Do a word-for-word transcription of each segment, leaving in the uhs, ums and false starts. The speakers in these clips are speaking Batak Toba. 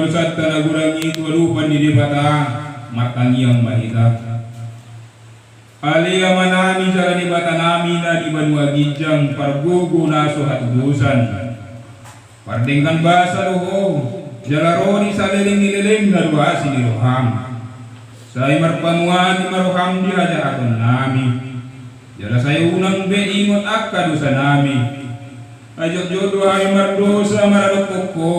Dosanta na godang i tu adopan ni Debata, martangiang ma hita. Ale Amanami jala Debatanami na di banua ginjang, pargogo na so hatudosan. Pardenggan basa do Ho, jala ro di saleleng ni lelengna do asi ni roham. Sai marpamuati ma roham di hajahatonnami, jala sai unang be ingot angka dosanami. Ai jotjot do hami mardosa maradophon Ho,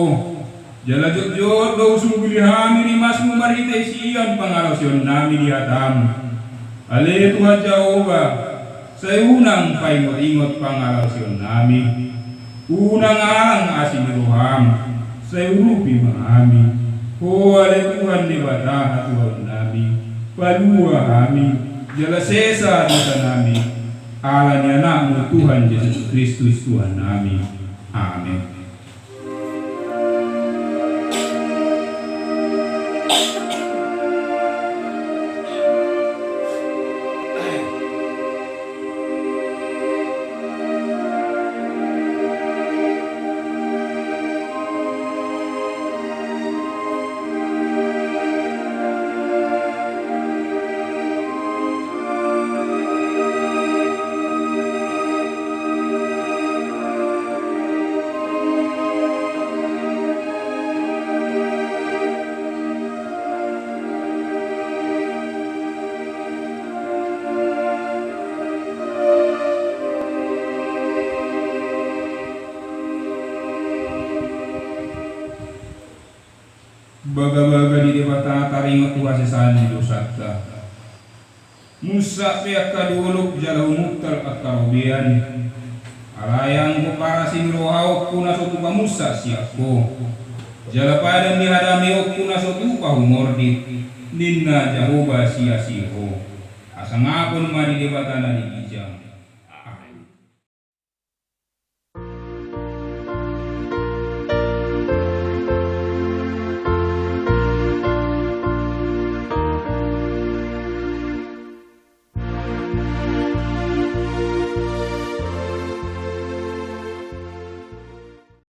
jala jotjot do husungkuli hami rimasmu marhite sian pangalaosionnami di hatam. Ale Tuhan Jahowa, sai unang paingotingot pangalaosionnami. Unang alang asi ni roham, sai urupi ma hami. Ho ale Tuhan Debata hatuaonnami, palua hami, jala sesa dosanami, ala ni Anakmu Tuhan Jesus Kristus Tuhannami. Amen. Bagabaga ni Debata taringot tu hasesaan ni dosanta. Munsak pe angka dolok jala humuntal angka robean. Alai anggo parasi ni rohangku na so tupa munsak sian Ho, jala padan ni hadameonku na so tupa humordit, ninna Jahowa siasi Ho. Hasangapon ma di Debata na di ginjang.